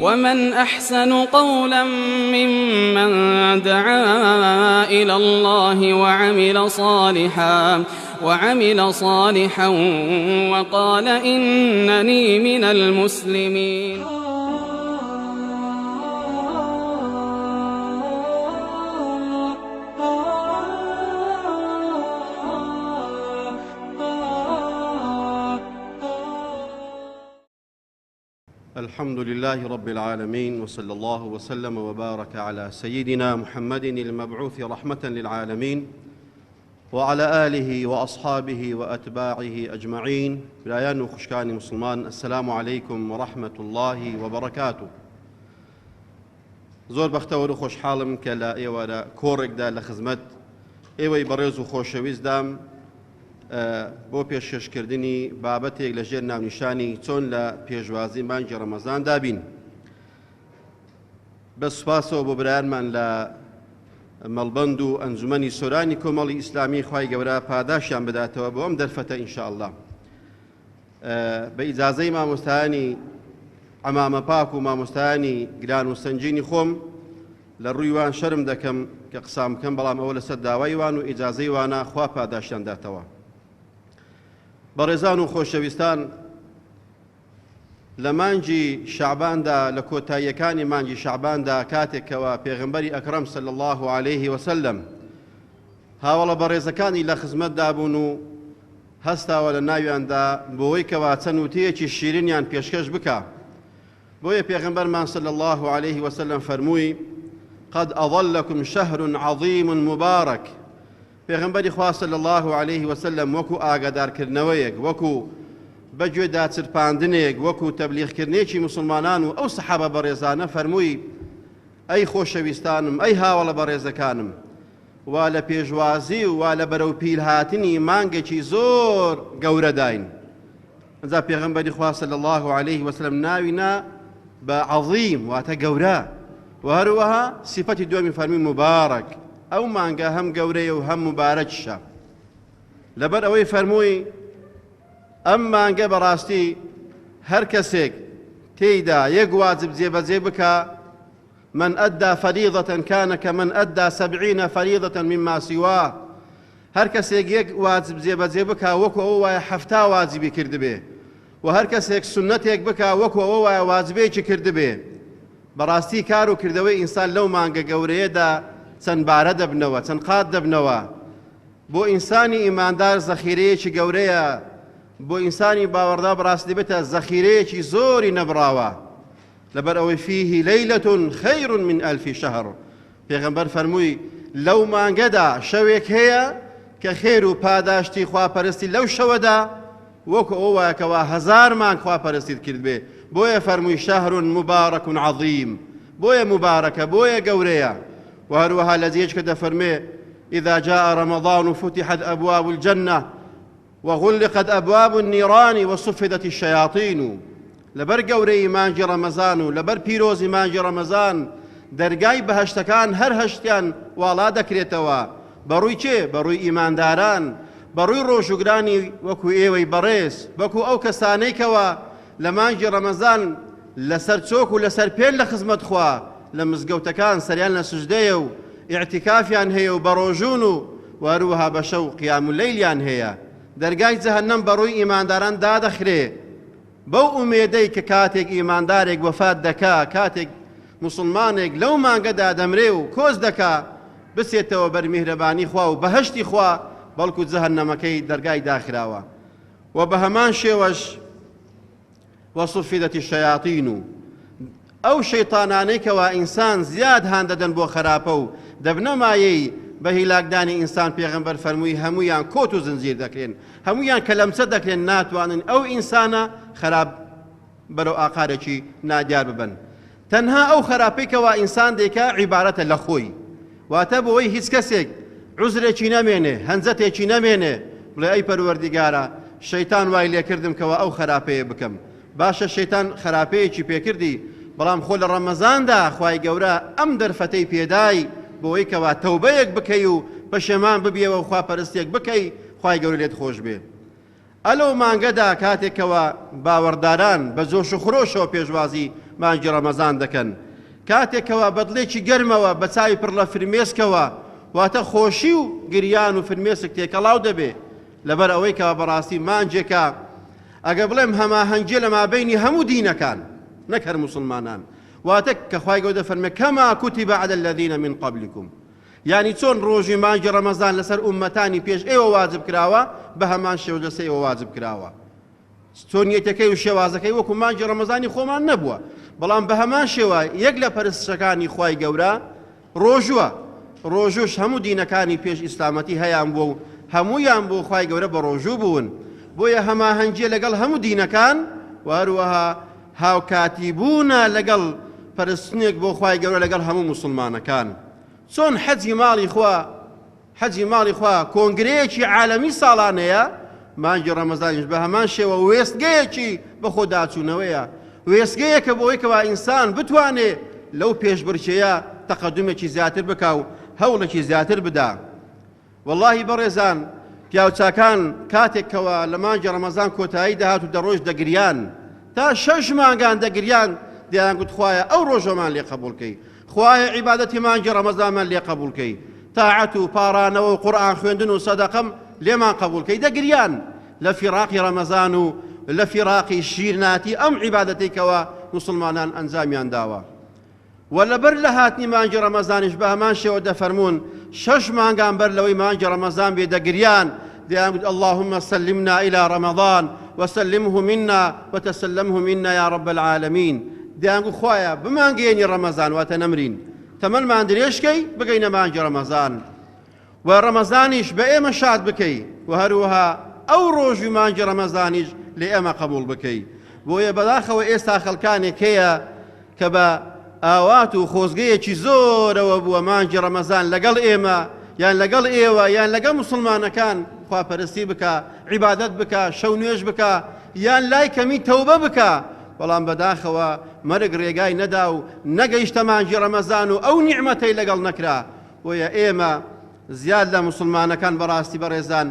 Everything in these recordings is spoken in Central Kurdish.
ومن أحسن قولا ممن دعا إلى الله وعمل صالحا وقال إنني من المسلمين. الحمد لله رب العالمين وصلى الله وسلم وبارك على سيدنا محمد المبعوث رحمة للعالمين وعلى آله وأصحابه وأتباعه أجمعين. برایان و خوشکانی مسلمان، السلام علیکم ورحمة الله وبرکاته. زۆر بەختەوەر و خۆشحاڵم کە لە ئێوارە کۆڕێکدا لە خزمەت ئێوەی بەڕێز و خۆشەویستدام بۆ پێشکەشکردنی بابەتێک لە ژێر ناونیشانی چۆن لە پێشوازی مانگی ڕەمەزاندا بین. بە سوپاسەوە بۆ برایانمان لە مەڵبەند و ئەنجومەنی سۆرانی کۆمەڵی ئیسلامی، خوای گەورە پاداشیان بداتەوە بۆ ئەم دەرفەتە ئینشاءاللە. بە ئیجازەی مامۆستایانی عەمامە پاک و مامۆستایانی گران و سەنگینی خۆم لە ڕووی وان شەرم دەکەم کە قسان بکەم، بەڵام ئەوە لەسەر داوای وان و ئیجازەی وانە خوا پاداشتیان داتەوە. بەڕێزان و خۆشەویستان، لە مانگی شەعباندا، لە کۆتاییەکانی مانگی شەعباندا، کاتێکەوە پێغەمبەری ئەکرەم صلی الله علیه وسلم هاوڵە بەڕێزەکانی لە خزمەتدا بوون و هەستاوە لە ناویاندا بۆی کەوا چەند وتەیەکی شیرینیان پێشکەش بکا. بۆیە پێغەمبەرمان صلی الله علیه وسلم فەرمووی قد أظلكم شهر عظیم مبارک. پێغەمبەری خوا صلی الله علیه وسلم وەکو ئاگادارکردنەوەیەک، وەکو بەگوێدا چرپاندنێک، وەکو تەبلیغکردنێکی مسلمانان و ئەو سەحابە بەڕێزانە فەرمووی ئەی خۆشەویستانم، ئەی هاوڵە بەڕێزەکانم، وا لە پێشوازی و وا لە بەرەو پیلهاتنی مانگێکی زۆر گەورەداین. ئەنجا پێغەمبەری خوا صلی الله علیه وسلم ناوی نا بە عەظیم، واتە گەورە، و هەروەها صفەتی دووەمی فەرمی مبارەک. ئەو مانگە هەم گەورەیە و هەم مبارەکیشە. لەبەر ئەوەی فەرمووی ئەم مانگە بەڕاستی هەر کەسێک تێیدا یەک واجب جێبەجێ بکا، من أدى فريضة كان كمن أدى 70 فريضة مما سواه. هەر کەسێک یەک واجب جێبەجێ بکا وەکو ئەوە وایە 70 واجبی کردبێ، و هەر کەسێک سوننەتێک بکا وەکو ئەوە وایە واجبێکی کردبێ. بەڕاستی کار و کردەوەی ئینسان لەو مانگە گەورەیەدا چەند بارە دەبنەوە، چەند قات دەبنەوە. بۆ ئینسانی ئیماندار زەخیرەیەکی گەورەیە، بۆ ئینسانی باوەڕدا بەڕاستی دەبێتە زەخیرەیەکی زۆری نەبراوە. لەبەر ئەوەی فیه لەیلەة خەیر من ألف شهر. پێغەمبەر فەرمووی لەو مانگەدا شەوێک هەیە کە خێر و پاداشتی خواپەرستی لەو شەوەدا وەکو ئەوە وایە کەوا 1000 مانگ خواپەرستیت کردبێ. بۆیە فەرمووی شەهر مبارەک عەظیم، بۆیە مبارەکە، بۆیە گەورەیە. و هەروەها لە جێیەکە دەفەرمێ إذا جاء رمضان فتحت أبواب الجنة وغلقت أبواب النيران وصفدت الشياطين. لەبەر گەورەی مانگی ڕەمەزان و لەبەر پیرۆزی مانگی ڕەمەزان دەرگای بەهەشتەکان هەر هەشتیان واڵا دەکرێتەوە. بەڕووی چێ؟ بەڕووی ئیمانداران، بەڕووی ڕۆژوگرانی وەکو ئێوەی بەڕێز، وەکو ئەو کەسانەی کەوا لە مانگی ڕەمەزان لەسەر چۆک و لەسەر پێن لە خزمەت خوا لە مزگەوتەکان سەریان لە سوجدەیە و ئیعتیکافیان هەیە و بەڕۆژوون و هەروەها بە شەو قیام و لەیلیان هەیە. دەرگای جەهەنەم بەڕووی ئیمانداران دادەخرێ بەو ئومێدەی کە کاتێک ئیماندارێک وەفات دەکا، کاتێک مسلمانێک لەو مانگەدا دەمرێ و کۆچ دەکا، بچێتەوە بەر میهرەبانی خوا و بەهەشتی خوا، بەڵکو جەهەنەمەکەی دەرگای داخراوە. و بە هەمان شێوەش وصفدت الشیاطین و ئەو شەیطانانەی کەوا ئینسان زیاد هان دەدەن بۆ خراپە و دەبنە مایەی بە هیلاکدانی ئینسان، پێغەمبەر فەرمووی هەمویان کۆت و زنجیر دەکرێن، هەمویان کەلەمچە دەکرێن، ناتوانن ئەو ئینسانە خراپ بەرەو ئاقارێکی نادیار ببن. تەنها ئەو خراپەی کەوا ئینسان دەیکا عیبارەتە لە خۆی، واتە بۆی هیچ کەسێک عوزرێکی نەمێنێ، هەنجەتێکی نەمێنێ بڵێ ئەی پەروەردیگارە شەیتان وای لێکردم کەوا ئەو خراپەیە بکەم. باشە شەیتان خراپەیەکی پێکردی، بەڵام خۆ لە ڕەمەزاندا خوای گەورە ئەم دەرفەتەی پێدای بۆی کەوا تەوبەیەک بکەی و پەشێمان ببیەوە و خواپەرستێک بکەی، خوای گەورە لێت خۆش بێ. ئەلەو مانگەدا کاتێکەوە باوەڕداران بە جۆش و خرۆشەوە پێشوازی مانگی ڕەمەزان دەکەن. کاتێک کەوا بە دڵێکی گەرمەوە بە چاوی پڕ لە فرمێسکەوە واتە خۆشی و گریان و فرمێسک تێکەڵاو دەبێ لەبەر ئەوەی کەوا بەڕاستی مانگێکە ئەگە بڵێم هەماهەنگیە لە مابەینی هەموو دینەکان نەک هەر موسڵمانان واتە کە خوای گەورە دەفەرمێ کما کتب علی الذین من قبلکم یانی چۆن ڕۆژی مانگی ڕەمەزان لەسەر ئوممەتانی پێش ئێوە واجب کراوە بە هەمان شێوە لەسەر ئێوە واجب کراوە چۆنیەتەکەی و شێوازەکەی وەکو مانگی ڕەمەزانی خۆمان نەبووە بەڵام بە هەمان شێوە یەک لە پەرستشەکانی خوای گەورە ڕۆژووە ڕۆژوش هەموو دینەکانی پێش ئیسلامەتی هەیان بووە و هەموویان بۆ خوای گەورە بە ڕۆژوو بوون بۆیە هەماهەنگیە لەگەڵ هەموو دینەکان و هەروەها هاوکاتی بوونە لەگەڵ پەرستنێک بۆ خوای گەورە لەگەڵ هەموو موسڵمانەکان چۆن حەجی ماڵی خوا حەجی ماڵی خوا کۆنگرەیەکی عالەمی ساڵانەیە، مانگی ڕەمەزانیش بە هەمان شێوە وێستگەیەکی بەخۆداچوونەوەیە، وێستگەیەکە بۆ ئەوەی کەوا ئینسان بتوانێ لەو پێشبڕکێیە تەقەدومێکی زیاتر بکا و هەوڵێکی زیاتر بدا. وەڵاهی بەڕێزان پیاوچاکان کاتێک کەوا لە مانگی ڕەمەزان کۆتایی دەهات و دەڕۆیشت دەگریان، تا شەش مانگان دەگریان دەیانگوت خوایە ئەو ڕۆژەمان لێ قەبوڵ کەی، خوایە عیبادەتی مانگی ڕەمەزانمان لێ قەبوڵ کەی، تاعەت و پاڕانەوە و قورئان خوێندن و سەدەقەم لێمان قەبوڵ کەی، دەگریان لە فیڕاقی ڕەمەزان و لە فیڕاقی شیرناتی ئەم عیبادەتەی کەوا موسڵمانان ئەنجامیان داوە. وە لەبەر لە هاتنی مانگی ڕەمەزانیش بە هەمان شێوە دەفەرموون شەش مانگان بەر لەوەی مانگی ڕەمەزان بێ دەگریان دەیانگوت اللهم سلمنا الى رمضان وسلمه منا وتسلمه منا یا رب العالمین دەیانگوت خوایە بمانگەیەنی ڕەمەزان واتە نەمرین تەمەنمان درێژکەی بگەینە مانگی ڕەمەزان و ڕەمەزانیش بە ئێمە شاد بکەی و هەروەها ئەو ڕۆژی مانگی ڕەمەزانیش لە ئێمە قبوڵ بکەی بۆیە بەداخەوە ئێستا خەڵکانێک هەیە کە بە ئاوات و خۆزگەیەکی زۆرەوە بووە مانگی ڕەمەزان لەگەڵ ئێمە یان لەگەڵ ئێوە یان لەگەڵ موسڵمانەکان خواپەرستی بکا عیبادەت بکا شەو نوێژ بکا یان لای کەمی تەوبە بکا بەڵام بەداخەوە مەرگ ڕێگای نەدا و نەگەیشتە مانگی ڕەمەزان و ئەو نیعمەتەی لەگەڵ نەکرا بۆیە ئێمە زیاد لە موسڵمانەکان بەڕاستی بەڕێزان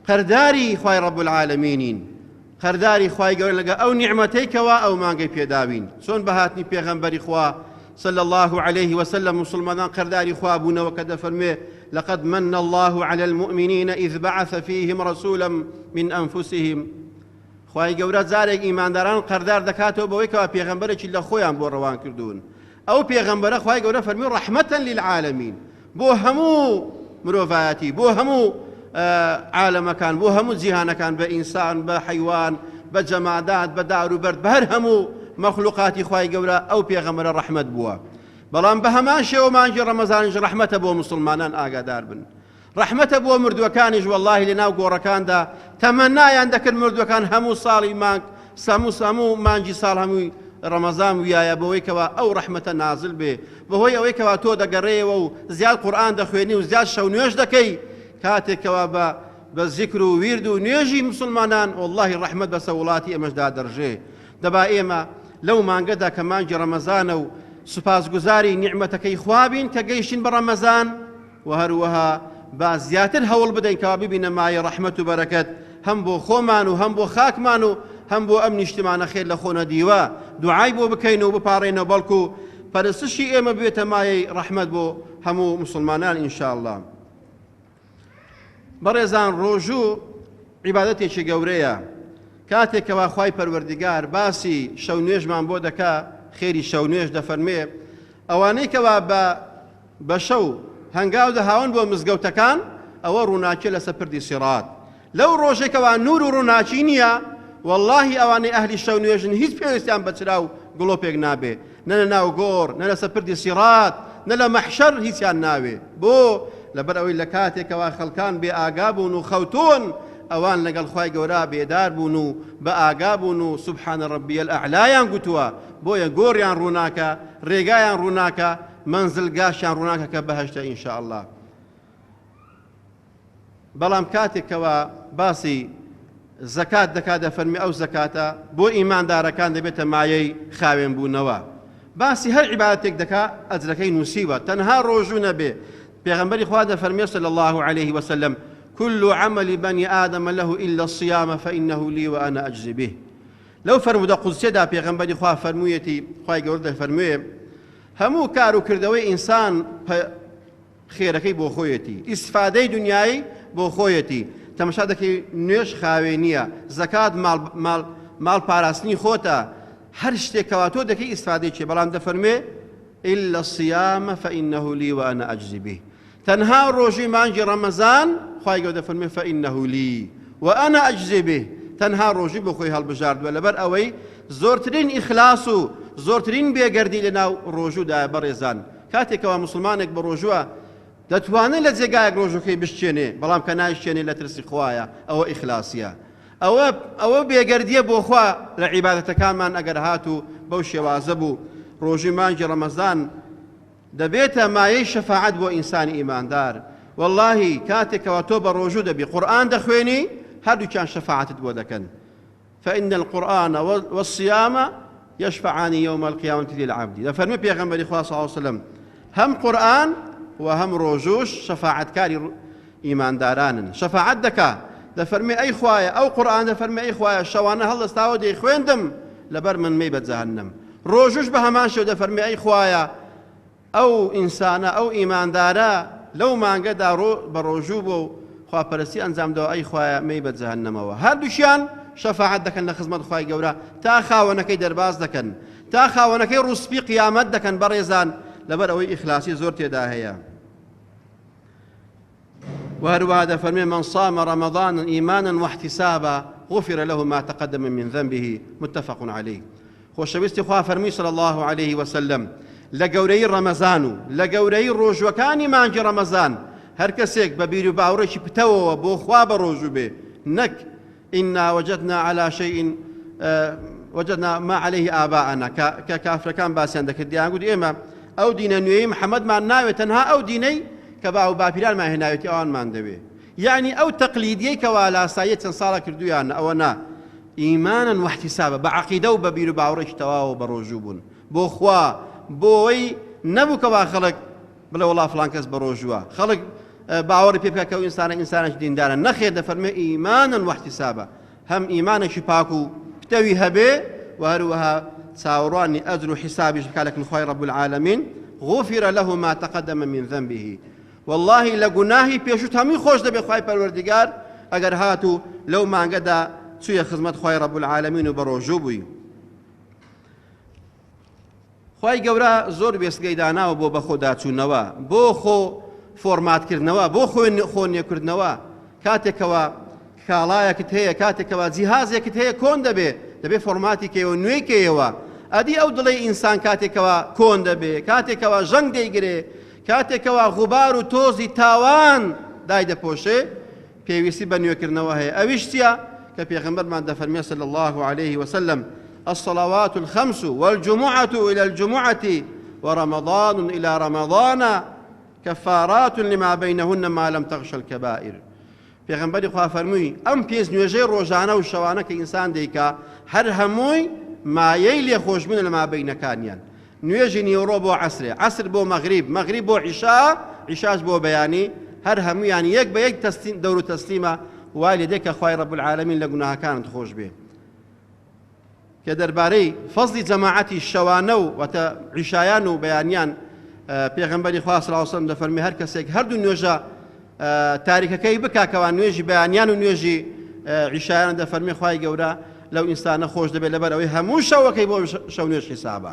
قەرداری خوای ڕەب العالمینین قەرداری خوای گەورە لەگەڵ ئەو نیعمەتەی کەوا ئەو مانگەی پێداوین چۆن بە هاتنی پێغەمبەری خوا صلی الله علیه وسلم مسلمانان قەرداری خوا بوونەوە کە دەفەرموێ لقد من الله على المؤمنین اذ بعث فيهم رسولا من انفسهم خوای گەورە جارێک ئیمانداران قەردار دەکاتەوە بەوەی کەوا پێغەمبەرێکی لە خۆیان بۆ ڕەوان کردوون ئەو پێغەمبەرە خوای گەورە فەرمی ڕەحمەتەن للعالمین بۆ هەموو مرۆڤایەتی بۆ هەموو عالەمەکان بۆ هەموو جیهانەکان بە ئینسان بە حەیوان بە جەمادات بە دار و بەرد بە هەر هەموو مەخلوقاتی خوای گەورە ئەو پێغەمبەرە ڕەحمەت بووە بەڵام بە هەمان شێوە مانگی ڕەمەزانیش ڕەحمەتە بۆ موسڵمانان ئاگادار بن ڕەحمەتە بۆ مردووەکانیش وەڵاهی لەناو گۆڕەکاندا تەمەنایان دەکرد مردووەکان هەموو ساڵی مانگ سەموو سەموو مانگی ساڵ هەمووی ڕەمەزان ویایە بەوەی کەوا ئەو ڕەحمەتە نازل بێ بەهۆی ئەوەی کەوا تۆ دەگەڕێیەوە و زیاد قورئان دەخوێنی و زیاد شەو نوێژ دەکەی کاتێک کەوا بە بە زیکر و ویرد و نوێژی مسلمانان واللهی ڕەحمەت بەسە وڵاتی ئێمەشدا دەڕژێ دەبا ئێمە لەو مانگەدا کە مانگی ڕەمەزانە و سوپاسگوزاری نیعمەتەکەی خوا بین کە گەیشتین بە ڕەمەزان وە هەروەها با زیاتر هەوڵ بدەین کەوا ببینە مایەی ڕەحمەت و بەرەکەت هەم بۆ خۆمان و هەم بۆ خاکمان و هەم بۆ ئەم نیشتمانە خێر لە خۆ نەدیوە دوعای بۆ بکەین و بپاڕێینەوە بەڵکو پەرستشی ئێمە ببێتە مایەی ڕەحمەت بۆ هەموو موسڵمانان ان شاء اللە. بەڕێزان ڕۆژوو عیبادەتێکی گەورەیە کاتێک کەوا خوای پەروەردگار باسی شەو نوێژمان بۆ دەکا خێری شەو نوێژ دەفەرمێ ئەوانەی کەوا بە بە شەو هەنگاو دەهاون بۆ مزگەوتەکان ئەوە ڕووناکیە لەسەر پردی سیڕات لەو ڕۆژەی کەوا نور و ڕووناکی نییە وەڵاهی ئەوانەی ئەهلی شەو نوێژن هیچ پێویستیان بە چرا و گڵۆپێک نابێ نە لە ناو گۆڕ نە لەسەر پردی سیڕات نە لە مەحشەر هیچیان ناوێ بۆ لەبەر ئەوەی لە کاتێکەوە خەڵکان بێ ئاگا بوون و خەوتون ئەوان لەگەڵ خوای گەورە بێدار بوون و بە ئاگا بوون و سبحان ربی الاعلایان گوتووە بۆیە گۆڕیان ڕووناکە ڕێگایان ڕووناکە مەنزلگاشیان ڕووناکە کە بەهەشتە ان شاء اللە بەڵام کاتێک کەوا باسی زەکات دەکات دەفەرمی ئەو زەکاتە بۆ ئیماندارەکان دەبێتە مایەی خاوێن بوونەوە باسی هەر عیبادەتێک دەکا ئەجرەکەی نووسیوە تەنها ڕۆژوو نەبێ پێغەمبەری خوا دەفەرمێ صلی الله عليه وسلم كل عمل بني آدم له إلا الصيام فإنه لي وأنا أجزي به. لەو فەرموودە قودسیەدا پێغەمبەری خوا فەرموویەتی، خوای گەورە دەفەرموێ، هەموو کار و کردەوەی ئینسان خێرەکەی بۆ خۆیەتی، ئیسفادەی دنیایی بۆ خۆیەتی. تەمەشا دەکەی نوێژ خاوێنییە، زەکات ماڵ ماڵ ماڵ پاراستنی خۆتە، هەر شتێک کەوا تۆ دەکەی ئیسفادەی چیە، بەڵام دەفەرموێ إلا الصيام فإنه لي وأنا أجزي به. تەنها ڕۆژووی مانگی ڕەمەزان خوای گەورە دەفەرموێ فإنه لي وأنا أجزي به تەنها ڕۆژووی بۆ خۆی هەڵبژاردووە لەبەر ئەوەی زۆرترین ئیخلاص و زۆرترین بێگەردی لەناو ڕۆژوودایە. بەڕێزان کاتێکەوە موسڵمانێک بە ڕۆژووە دەتوانێت لە جێگایەک ڕۆژووکەی بشکێنێ، بەڵام کە نایشکێنێ لە ترسی خوایە، ئەوە ئیخلاسیە، ئەوە ئەوە بێگەردیە بۆ خوا لە عیبادەتەکانمان. ئەگەر هاتوو بەو شێوازە بوو ڕۆژووی مانگی ڕەمەزان دەبێتە مایەی شەفاعەت بۆ ئینسانی ئیماندار. وەڵاهی کاتێک کەوا تۆ بە ڕۆژوو دەبی قورئان دەخوێنی هەردووکیان شەفاعەتت بۆ دەکەن فإن القرآن والصيام يشفعان يوم القيامة للعبد. دەفەرمێ پێغەمبەری خوا صلی الله علیه وسلم هەم قورئان و هەم ڕۆژووش شەفاعەتکاری ئیماندارانن. شەفاعەت دەکا دەفەرمێ ئەی خوایە ئەو قورئان دەفەرمێ ئەی خوایە شەوانە هەڵدەستاوە دەیخوێندم لەبەر من مەی بە جەهەنەم. ڕۆژوش بە هەمان شێوە دەفەرمێ ئەی خوایە ئەو ئینسانە ئەو ئیماندارە لەو مانگەدا ڕۆ بە ڕۆژوو بووە و خواپەرستی ئەنجام داوە ئەی خوایە مەی بە جەهەنەمەوە. هەردووکیان شەفاعەت دەکەن لە خزمەت خوای گەورە تا خاوەنەکەی دەرباز دەکەن تا خاوەنەکەی ڕووسپی قیامەت دەکەن. بەڕێزان لەبەر ئەوەی ئیخلاسی زۆر تێدا هەیە. وهروها دەفەرمێ من صام رمضان إيمانا واحتسابا غفر له ما تقدم من ذنبه متفق عليه. خۆشەویستی خوا فەرمووی صلی الله عليه وسلم لە گەورەی ڕەمەزان و لە گەورەی ڕۆژوەکانی مانگی ڕەمەزان هەر کەسێک بە بیر و باوەڕێکی پتەوەوە بۆ خوا بە ڕۆژوو بێ نەک إنا وجدنا على شيء وجدنا ما عليه آباءنا کە کافرەکان باسیان دەکرد دیان گوت ئێمە ئەو دینە نوێی محەممەدمان ناوێت تەنها ئەو دینەی کە باو باپیرانمان هێناوێتی ئەوانمان دەوێ، یەعنی ئەو تەقلیدیەی کەوا لاساییە چەند ساڵە کردویانە ئەوە نا، ئیمانا واحتسابا بە عەقیدە و بە بیر و باوەڕێکی تەواوەوە بەڕۆژوو بوون بۆ خوا، بۆی نەبوو کەوا خەڵک بڵێ وەڵا فڵان کەس بەڕۆژووە خەڵک باوەڕی پێ بکا کە ئەو ئینسانە ئینسانێکی دیندارە، نەخێر دەفەرموێ ئیمانا واحتسابا هەم ئیمانێکی پاک و پتەوی هەبێ و هەروەها چاوەڕوانی ئەجر و حیسابیش بکا لەکن خوای رب العالمین غفر له ما تقدم من ذنبه. واللهی لە گوناهی پێشوت هەمووی خۆش دەبێ خوای پەروەردگار ئەگەر هاتوو لەو مانگەدا چوویە خزمەت خوای رب العالمین و بەڕۆژوو بووی. خوای گەورە زۆر وێستگەی داناوە بۆ بەخۆداچوونەوە، بۆ خۆ فۆرماتکردنەوە، بۆ خۆ نوێکردنەوە. کاتێکەوە کاڵایەکت هەیە، کاتێکەوە جیهازێکت هەیە کۆن دەبێ، دەبێ فۆرماتی کەیەوە، نوێی کەیەوە. ئەدی ئەو دڵەی ئینسان کاتێکەوە کۆن دەبێ، کاتێکەوە ژەنگ دەیگرێ، کاتێکەوە غوبار و تۆزی تاوان دایدەپۆشێ، پێویستی بە نوێکردنەوە هەیە. ئەویش چیە؟ کە پێغەمبەرمان دەفەرمێ صلی اللە علیه وسلم الصلوات الخمس والجمعة إلى الجمعة ورمضان إلى رمضان كفارات لما بينهن ما لم تغش الكبائر. پێغەمبەری خوا فەرمووی ئەم پێنج نوێژەی ڕۆژانە و شەوانە کە ئینسان دەیکا هەر هەمووی مایەی لێخۆشبوونە لە مابەینەکانیان. نوێژی نیوەڕۆ بۆ عەسرێ، عەسر بۆ مەغریب، مەغریب بۆ عیشا، عیشاش بۆ بەیانی، هەر هەموویان یەک بە یەک تەسلیم دەور و تەسلیمە، وای لێ دێ کە خوای رب العالمین لە گوناهەکانت خۆش بێ. کە دەربارەی فەزلی جەماعەتی شەوانە و واتە عیشایان و بەیانیان پێغەمبەری خوا صلی الله علیه وسلم دەفەرمێ هەر کەسێک هەردوو نوێژە تاریکەکەی بکا کەوا نوێژی بەیانیان و نوێژی عیشایان دەفەرمێ خوای گەورە لەو ئینسانە خۆش دەبێت لەبەر ئەوەی هەموو شەوەکەی بۆ شەو نوێژ حیسابە.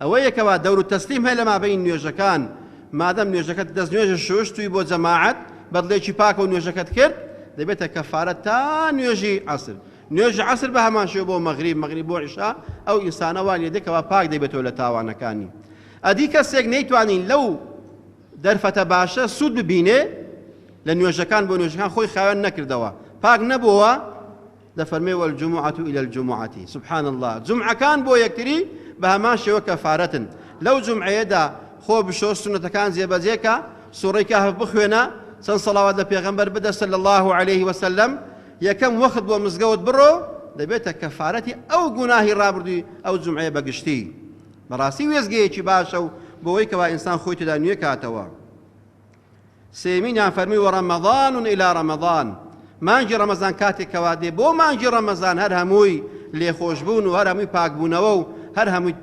ئەوەیە کەوا دەور و تەسلیم هەیە لە مابەین نوێژەکان، مادەم نوێژەکەت دەست نوێژە شوشتوی بۆ جەماعەت بەدڵێکی پاکەوە نوێژەکەت کرد دەبێتە کەفارەت تا نوێژی عەسر، نوێژی عەسر بە هەمان شێوە بۆ مەغریب، مەغریب بۆ عیشا، ئەو ئینسانە وا لێدێ کەوا پاک دەبێتەوە لە تاوانەکانی. ئەدی کەسێک نەیتوانی لەو دەرفەتە باشە سوود ببینێ لە نوێژەکان بۆ نوێژەکان خۆی خاوێن نەکردەوە پاک نەبووە دەفەرمێ والجمعة إلى الجمعة سبحان اللە جومعەکان بۆ یەکتری بە هەمان شێوە کەفارەتن لەو جومعەیەدا خۆ بشۆ سوننەتەکان جێبەجێ کە سوڕەی کەهف بخوێنە چەند سەڵاوات لە پێغەمبەر بدە صلی اللە علیه وسلم یەکەم وەخت بۆ مزگەوت بڕۆ دەبێتە کەفارەتی ئەو گوناهی ڕابردووی ئەو جومعەیە بەگشتی بەڕاستی وێستگەیەکی باشە و بۆی کەوا ئینسان خۆی تێدا نوێ کاتەوە. سێیەمینیان فەرمووی وەڕەمەضان الی ڕەمەضان، مانگی ڕەمەزان کاتێک کەوا دێ بۆ مانگی ڕەمەزان هەر هەمووی لێخۆشبوون و هەر هەمووی پاکبوونەوە و هەر هەمووی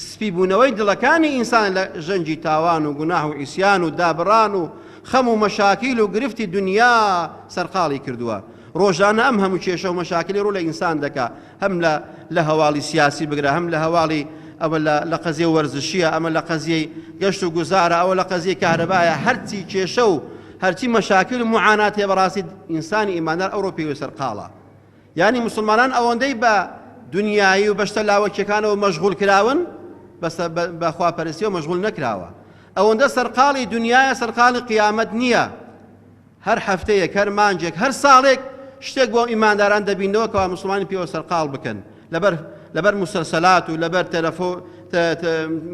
سپی بوونەوەی دڵەکانی ئینسان لە ژەنگی تاوان و گوناه و عیسیان و دابڕان و خەم و مەشاکیل و گرفتی دنیا سەرقاڵی کردووە. ڕۆژانە ئەم هەموو کێشە و مەشاکلی ڕوو لە ئینسان دەکا، هەم لە لە هەواڵی سیاسی بگرە، هەم لە هەواڵی ئەوە لە لە قەزیە وەرزشیە، ئەمە لە قەزیەی گەشت و گوزارە، ئەوە لە قەزیەی کەهرەبایە، هەرچی کێشە و هەرچی مەشاکیل و موعانات هەیە بەڕاستی ئینسانی ئیماندار ئەوڕۆ پێوی سەرقاڵە. یانی موسڵمانان ئەوەندەی بە دونیایی و بە شتە لاوەکیەکانەوە مەشغوڵ کراون بە خواپەرستیەوە مەشغوڵ نەکراوە. ئەوەندە سەرقاڵی دونیایە سەرقاڵی قیامەت نییە. هەر هەفتەیەک هەر مانگێک هەر ساڵێک شتێک بۆ ئیمانداران دەبینەوە کەوا موسڵمانی پێوە سەرقاڵ بکەن لەبەر لەبەر موسەلسەلات و لەبەر تەلەفۆ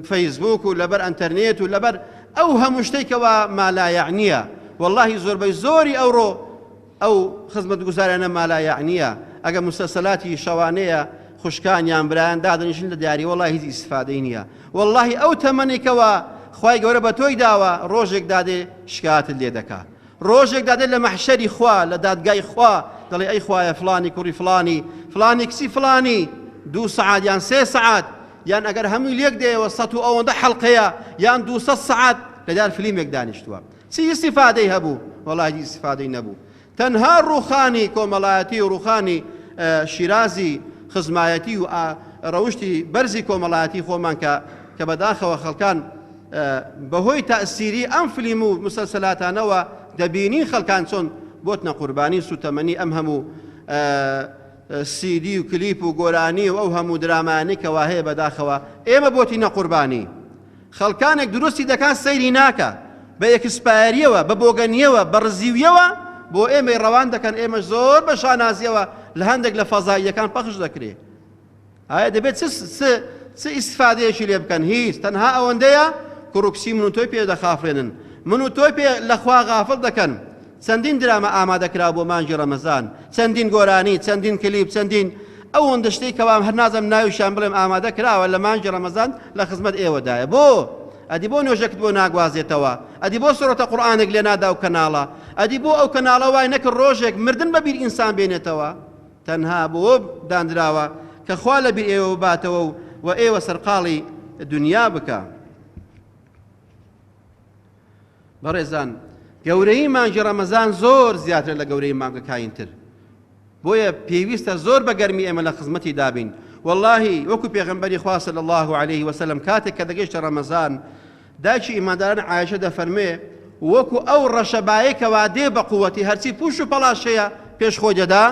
فەیسبوک و لەبەر ئەنتەرنێت و لەبەر ئەو هەموو شتێک کەوا مالایەعنیە واللهی زۆربەی زۆری ئەوڕۆ ئەو خزمەتگوزاریانە مالایەعنیە ئەگەر موسەلسەلاتی شەوانەیە خوشکان یان برایان دادەنیشن لە دیاری وەڵا هیچ ئیسفادەی نییە وەڵاهی ئەو تەمەنی کەوا خوای گەورە بە تۆی داوە ڕۆژێک دادێ شکاتت لێ دەکا ڕۆژێک دادێ لە مەحشەری خوا لە دادگای خوا دەڵێ ئەی خوایە فلانی کوڕی فلانی فلانی کچی فلانی دوو سەعات یان سێ سەعات یان ئەگەر هەمووی لێک دەیەوە سەد و ئەوەندە حەڵقەیە یان دوو سەد سەعات لە دار فلیمێک دانیشتووە چی ئیستیفادەی هەبوو؟ وەڵا هیچ ئیستیفادەی نەبوو. تەنها ڕووخانی کۆمەڵایەتی و ڕووخانی شیرازی خزمایەتی و ڕەوشتی بەرزی کۆمەڵایەتی خۆمان کە کە بەداخەوە خەڵکان بەهۆی تەئسیری ئەم فلیم و مسەلسەلاتانەوە دەبینین خەڵکان چۆن بۆتنە قوربانی سوتەمەنی ئەم هەموو سیدی و کلیپ و گۆرانی و ئەو هەموو درامایانەی کەوا هەیە بەداخەوە ئێمە بۆتینە قوربانی. خەڵکانێک دروستی دەکات سەیری ناکا بە ئێکسپایەریەوە بە بۆگەنیەوە بە ڕزیویەوە بۆ ئێمەی ڕەوان دەکەن ئێمەش زۆر بە شانازیەوە لە هەندێک لە فەزاییەکان پەخش دەکرێ ئایا دەبێت چ چ ئیسفادەیەکی لێ بکەن هیچ تەنها ئەوەندەیە کوڕ و کچی من و تۆی پێ دەخافرێنن من و تۆی پێ لەخوا غافڵ دەکەن چەندین دراما ئامادە کرا بۆ مانگی ڕەمەزان، چەندین گۆرانی، چەندین کلیپ، چەندین ئەوەندە شتەی کەوا هەر نازانم ناویشیان بڵێم ئامادە کراوە لە مانگی ڕەمەزان لە خزمەت ئێوەدایە. بۆ؟ ئەدی بۆ نوێژەکت بۆ ناگوازێتەوە؟ ئەدی بۆ سورەتە قورئانێک لێ نادا ئەو کەناڵە؟ ئەدی بۆ ئەو کەناڵە وای نەکرد ڕۆژێک مردن بە بیر ئینسان بێنێتەوە؟ تەنها بۆ دانراوە کە خوا لە بیر ئێوە بباتەوە و و ئێوە سەرقاڵی دونیا بکا. بەڕێزان گەورەیی مانگی ڕەمەزان زۆر زیاترە لە گەورەی مانگەکانی تر بۆیە پێویستە زۆر بە گەرمی ئێمە لە خزمەتی دابین واللهی وەکو پێغەمبەری خوا صلی الله علیه وسلم کاتێک کە دەگەیشتە ڕەمەزان دایکی ئیمانداران عایشە دەفەرموێ وەکو ئەو ڕەشەبایەی کەوا دێ بە قووەتی هەرچی پوش و پەڵاشەیە پێش خۆی دەدا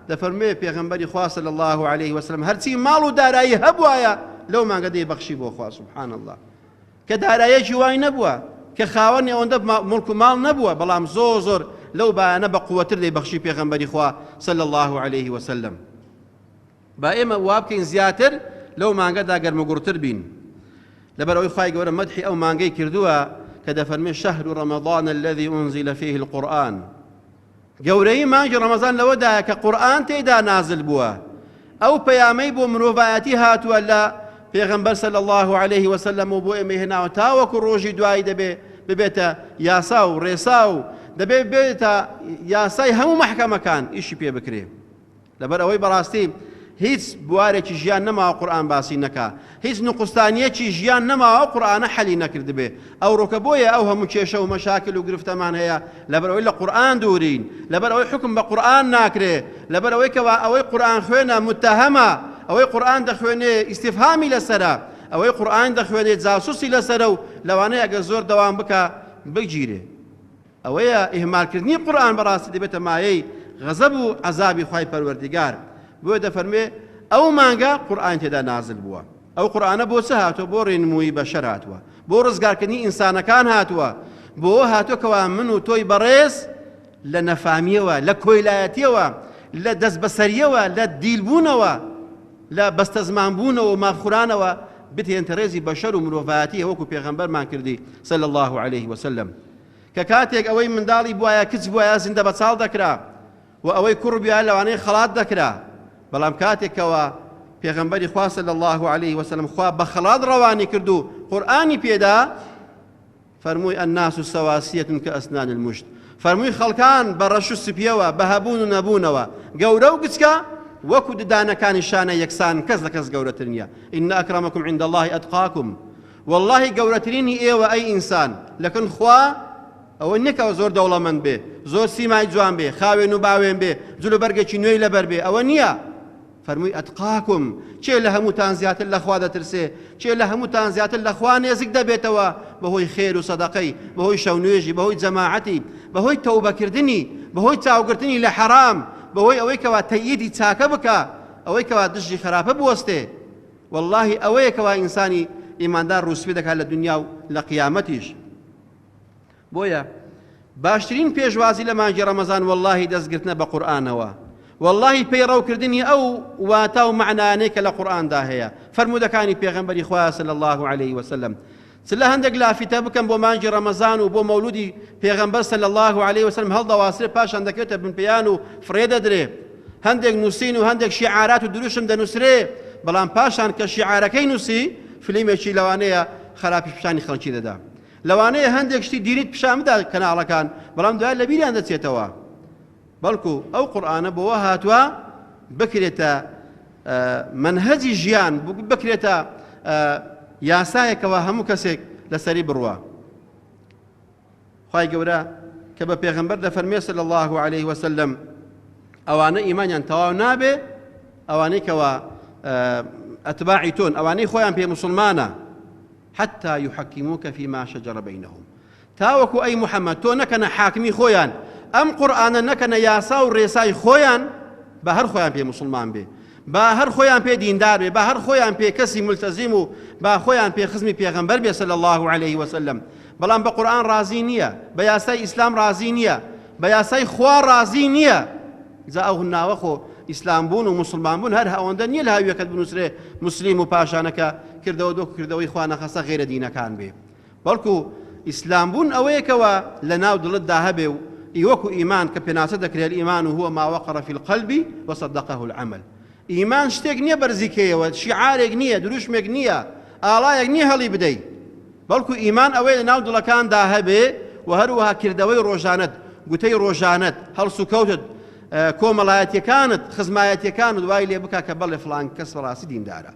دەفەرموێ پێغەمبەری خوا صلی الله علیه وسلم هەرچی ماڵ و دارایی هەبوایە لەو مانگە دەی بەخشی بۆ خوا سبحان الله کە دارایەکی وای نەبووە، کە خاوەنی ئەوەندە موڵک و ماڵ نەبووە، بەڵام زۆر زۆر لەو بایانە بە قوەتر دەیبەخشی پێغەمبەری خوا صلی اللە علیه وسلم. با ئێمە وا بکەین زیاتر لەو مانگەدا گەرموگوڕتر بین. لەبەر ئەوەی خوای گەورە مەدحی ئەو مانگەی کردووە کە دەفەرمێ شهر رمضان الذي انزل فيه القرآن. گەورەیی مانگی ڕەمەزان لەوەدایە کە قورئان تێیدا نازل بووە، ئەو پەیامەی بۆ مرۆڤایەتی هاتووە لە پێغەمبەر صلی اللە علیه وسلم و بۆ ئێمەی هێناوە تاوەکو ڕۆژی دوایی دەبێ ببێتە یاسا و ڕێسا و دەبێ بێتە یاسای هەموو مەحکەمەکان ئیشی پێ بکرێ. لەبەر ئەوەی بەڕاستی هیچ بوارێکی ژیان نەماوە قورئان باسی نەکا، هیچ نوقستانیەکی ژیان نەماوە ئەو قورئانە حەلی نەکردبێ، ئەوڕۆکە بۆیە ئەو هەموو کێشە و مەشاکل و گرفتەمان هەیە لەبەر ئەوەی لە قورئان دوورین، لەبەر ئەوەی حوکم بە قورئان ناکرێ، لەبەر ئەوەی کەوا ئەوەی قورئان خوێنە متەهەمە، ئەوەی قورئان دەخوێنێ ئیستیفهامی لەسەرە، ئەوەی قورئان دەخوێنێ جاسوسی لەسەرە و لەوانەیە ئەگەر زۆر دەوام بکا بگیرێ. ئەوەیە ئیهمالکردنی قورئان بەڕاستی دەبێتە مایەی غەزەب و عەزابی خوای پەروەردیگار، بۆیە دەفەرموێ ئەو مانگە قورئانی تێدا نازل بووە، ئەو قورئانە بۆ چ هاتووە؟ بۆ ڕێنموویی بەشەر هاتووە، بۆ ڕزگارکردنی ئینسانەکان هاتووە، بۆ هاتووە کەوا من و تۆی بەڕێز لە نەفامیەوە، لە کۆیلایەتیەوە، لە دەستبەسەریەوە، لە دیلبوونەوە، لە بەستەزمانبوونەوە و مافخورانەوە بتهێنتە ڕێزی بەشەر و مرۆڤایەتی وەکو پێغەمبەرمان کردی صلی اللە علیه وسلم. کە کاتێک ئەوەی منداڵی بوایە کچ بوایە زیندە بەچاڵ دەکرا و ئەوەی کوڕ بوایە لەوانەیە خەڵات دەکرا بەڵام کاتێک کەوا پێغەمبەری خوا صلی الله علیه وسلم خوا بە خەڵات ڕەوانی کرد و قورئانی پێدا فەرمووی الناس سواسیە کأسنان المشط فەرمووی خەڵکان بە ڕەش و سپیەوە بە هەبوون و نەبوونەوە گەورە و گچکە وەکو ددانەکانی شانە یەکسان، کەس لە کەس گەورەتر نییە. ان اکرمکم عند اللە اتقاکم، وەڵڵاهی گەورەترینی ئێوە ئەی ئینسان لەکن خوا ئەوە نییە کە زۆر دەوڵەمەند بێ، زۆر سیمای جوان بێ، خاوێن و باوێن بێ، جلوبەرگێکی نوێی لەبەر بێ، ئەوە نییە. فەرمووی اتقاکم، کێ لە هەمووتان زیاتر لە خوا دەترسێ، کێ لە هەمووتان زیاتر لە خوا نێزیک دەبێتەوە بەهۆی خێر و سەدەقەی، بەهۆی شەونوێژی، بەهۆی جەماعەتی، بەهۆی تەوبەکردنی، بەهۆی چاوگرتنی لە حەرام، بەهۆی ئەوەی کەوا تەئیدی چاکە بکا، ئەوەی کەوا دژی خراپە بوەستێ، وەڵڵاهی ئەوەیە کەوا ئینسانی ئیماندار ڕووسپی دەکات لە دونیا و لە قیامەتیش. بۆیە باشترین پێشوازی لە مانگی ڕەمەزان وەڵڵاهی دەستگرتنە بە قورئانەوە، وەڵڵاهی پەیڕەوکردنی ئەو واتا و مەعنایانەی کە لە قورئاندا هەیە، فەرموودەکانی پێغەمبەری خوایە صلی اللە علیه وسلم. چ لە هەندێک لافیتە بکەن بۆ مانگی ڕەمەزان و بۆ مەولودی پێغەمبەر صلی اللە علیه وسلم هەڵدەواسرێ پاشان دەکەوێتە بن پێیان و فڕێ دەدرێ، هەندێک نووسین و هەندێک شیعارات و دروشم دەنووسرێ، بەڵام پاشان کە شیعارەکەی نووسی فلیمێکی لەوانەیە خەراپیش پیشانی خەڵکی دەدا. لەوانەیە هەندێک شتی دینیت پیشان بدات کەناڵەکان، بەڵام دوای لەبیریان دەچێتەوە. بەڵکو ئەو قورئانە بۆوە هاتووە بکرێتە مەنهەجی ژیان، بکرێتە یاسایەکەوە هەموو کەسێک لەسەری بڕوا. خوای گەورە کە بە پێغەمبەر دەفەرمێ صلی الله علیه وسلم ئەوانە ئیمانیان تەواو نابێ ئەوانەی کەوا ئەتباعی تۆن، ئەوانەی خۆیان پێ مسلمانە، حتى يحكموك فيما شجر بينهم، تاوەکو ئەی محەممەد تۆ نەکەنە حاکمی خۆیان، ئەم قورئانە نەکەنە یاسا و ڕێسای خۆیان، با هەر خۆیان پێ موسڵمان بێ، با هەر خۆیان پێ دیندار بێ، با هەر خۆیان پێ کەسی ملتەزیم و با خۆیان پێ خزمی پێغەمبەر بێ صلی اللە علیه وسلم، بەڵام بە قورئان ڕازی نییە، بە یاسای ئیسلام ڕازی نییە، بە یاسای خوا ڕازی نییە. جا ئەو ناوە خۆ ئیسلام بوون و موسڵمان بوون هەر ئەوەندە نییە لە هاویەکەت بنووسرێ موسلیم و پاشانەکە کردەوە وەکو کردەوەی خوا نەخەستە غەیرە دینەکان بێ، بەڵکو ئیسلام بوون ئەوەیە کەوا لە ناو دڵتدا هەبێ و ئی وەکو ئیمان کە پێناسە دەکرێ الایمان هو ما وقر فی القلب وصدقه العمل، ئیمان شتێک نییە بەرزی کەیەوە، شیعارێک نییە، دروشمێک نییە، ئاڵایەک نییە هەڵی بدەی، بەڵکو ئیمان ئەوەیە لە ناو دڵەکاندا هەبێ و هەروەها کردەوەی ڕۆژانەت، گوتەی ڕۆژانەت، هەڵسوکەوتت، کۆمەڵایەتیەکانت، خزمایەتیەکانت وای لێ بکا کە بەڵێ فڵان کەس بەڕاستی دیندارە.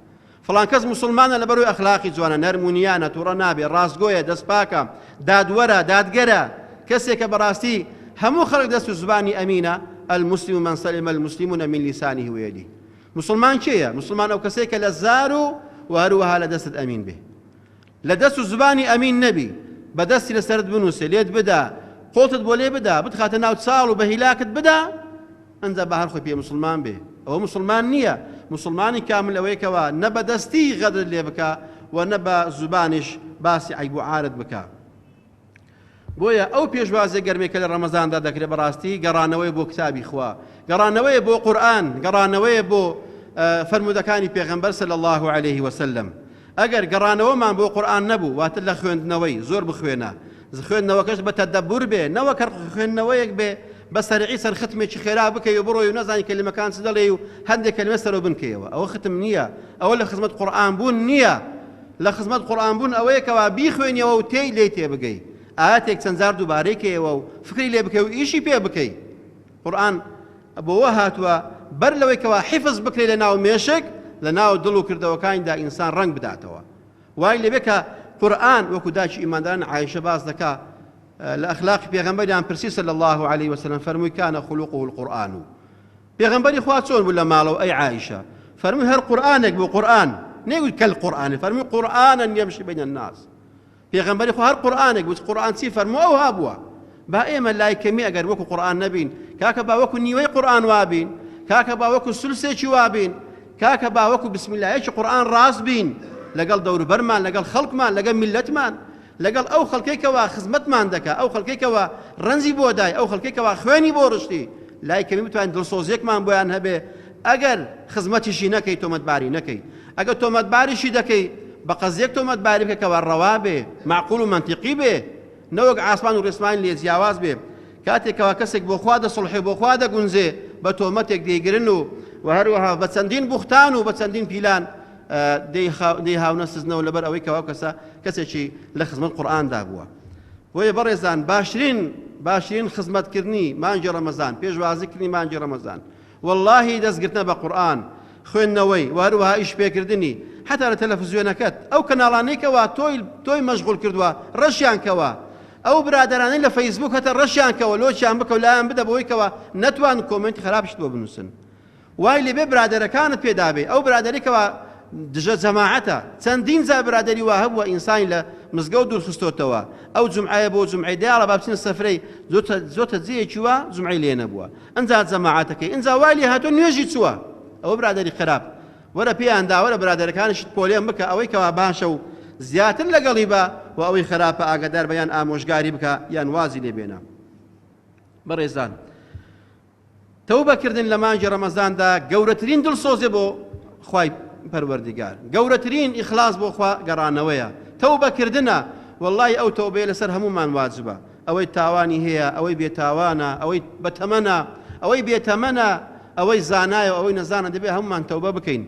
فڵان کەس موسڵمانە لەبەرئەوەی ئەخلاقی جوانە، نەرم و نیانە، توڕە نابێ، ڕاستگۆیە، دەستپاکە، دادوەرە، دادگەرە، کەسێکە بەڕاستی هەموو خەڵک دەست و زبانی ئەمینە، المسلم من سلم المسلمون من لسانه ویده. موسڵمان کێیە؟ موسڵمان ئەو کەسەیە کە لە زار و و هەروەها لە دەستت ئەمین بێ. لە دەست و زبانی ئەمین نەبی، بە دەستی لەسەرت بنووسێ، لێت بدا، قۆڵتت بۆ لێ بدا، بتخاتە ناو چاڵ و بە هیلاکت بدا، ئەنجا با هەر خۆی پێ موسڵمان بێ. ئەوە موسڵمان نییە. موسڵمانی کامل ئەوەیە کەوا نە بە دەستی غەدرت لێ بکا و نە بە زوبانیش باسی عەیب و عارت بکا. بۆیە ئەو پێشوازیە گەرمەی کە لە ڕەمەزاندا دەکرێت بەڕاستی گەڕانەوەیە بۆ کتابی خوا، گەڕانەوەیە بۆ قورئان، گەڕانەوەیە بۆ فەرموودەکانی پێغەمبەر صلی اللە علیه وسلم. ئەگەر گەڕانەوەمان بۆ قورئان نەبوو، واتە لە خوێندنەوەی، زۆر بخوێنە، خوێندنەوەکەش بە تەدەبور بێ، نەوەک هەر خوێندنەوەیەک بێ بە سەرعی سەر ختمێکی خێرا بکەی و بڕۆی و نەزانی کەلیمەکان چ دەڵێی و هەندێک کەلیمە سەرەو بنکەیەوە، ئەوە ختم نییە، ئەوە لە خزمەت قورئان بوون نییە. لە خزمەت قورئان بوون ئەوەیە کەوا بیخوێنیەوە و تێی لێی تێبگەی، ئایەتێک چەند جار دووبارەی کەیەوە و فکری لێ بکەی و ئیشی پێ بکەی. قورئان بۆوە هاتووە بەر لەوەی کەوا حیفز بکرێ لە ناو مێشک، لە ناو دڵ و کردەوەکانیدا ئینسان ڕەنگ بداتەوە. وای لێبێ کە قورئان وەکو دایکی ئیمانداران عائیشە باس دەکا لە ئەخلاقی پێغەمبەریان پرسی صلی اللە علیه وسلم فەرمووی کان خلقه القرآن. پێغەمبەری خوا چۆن بوو لە ماڵەوە ئەی عائیشە؟ فەرمووی هەر قورئانێک بوو، قورئان نەیگوت کەل قورئان، فەرمووی قورئانا یەمشی بین الناس. پێغەمبەری خوا هەر قورئانێک بوو، قورئان چی فەرموو ئەوها بووە. با ئێمە لای کەمی ئەگەر وەکو قورئان نەبین، کاکە با وەکو نیوەی قورئان وابین، کاکە با وەکو سولسێکی وابین، کاکە با وەکو بسم اللەیەکی قورئان ڕاست بین لەگەڵ دەوروبەرمان، لەگەڵ خەڵکمان، لەگەڵ میللەتمان، لەگەڵ ئەو خەڵکەی کەوا خزمەتمان دەکا، ئەو خەڵکەی کەوا ڕەنجی بۆ دای، ئەو خەڵکەی کەوا خوێنی بۆ ڕشتی، لای کەمی بتوانین دڵسۆزیەکمان بۆیان هەبێ، ئەگەر خزمەتیشی نەکەی تۆمەتباری نەکەی، ئەگەر تۆمەتباریشی دەکەی بە قەزیەک تۆمەتباری بکە کەوا ڕەوا بێ، مەعقول و مەنتیقی بێ، نەوەک ئاسمان و ڕێسمانی لێ جیاواز بێ. کاتێک کەوا کەسێک بۆ خوا دەسوڵحێ، بۆ خوا دەگونجێ، بە تۆمەتێک دەیگرن و و هەروەها بە چەندین بوختان و بە چەندین پیلان دەیهاونە سزنەوە لەبەر ئەوەی کەوا کەسە کەسێکی لە خزمەت قورئاندا بووە. بۆیە بەڕێزان باشترین باشترین خزمەتکردنی مانگی ڕەمەزان، پێشوازیکردنی مانگی ڕەمەزان وەڵاهی دەستگرتنە بە قورئان خوێندنەوەی و هەروەها ئیش پێکردنی حتا لە تەلەفزیۆنەکەت ئەو کەناڵانەی کەوا تۆی تۆی مەشغول کردووە ڕەشیان کەوە ئەو برادەرانەی لە فەیسبوک هەتە ڕەشیان کەوە لۆچیان بکە و لایان بدە بەوەی کەوا نەتوان کۆمێنتی خراپیشت بۆ بنووسن وای لێبێ برادەرەکانت پێدابێ ئەو برادەری کەوا دژە جەماعەتە چەندین جار برادەری وا هەبووە ئینسانی لە مزگەوت دوور خستۆتەوە ئەو جومعەیە بۆ جومعەی دەیاڵە با بچینە سەفرەی زۆتە جێیەکی وا جومعەی لێ نەبووە ئەنجا جەماعەتەکەی ئینجا وای لێ هاتووە نوێژی چووە ئەوە برادەری خراپ وەرە پێیان دا وەرە برادەرەکانیشت پۆلێن بکە ئەوەی کەوا باشە و زیاتر لەگەڵی بە و ئەوەی خراپە ئاگادار بە یان ئامۆژگاری بکە یان وازی لێ بێنە بەڕێزان تەوبە کردن لە مانگی ڕەمەزاندا گەورەترین دڵسۆزیە بۆ خوای پەروەردگار گەورەترین ئیخلاص بۆ خوا گەڕانەوەیە تەوبە کردنە واللهی ئەو تەوبەیە لەسەر هەمومان واجبە ئەوەی تاوانی هەیە ئەوەی بێتاوانە ئەوەی بەتەمەنە ئەوەی بێتەمەنە ئەوەی زانایە ئەوەی نەزانە دەبێ هەمومان تەوبە بکەین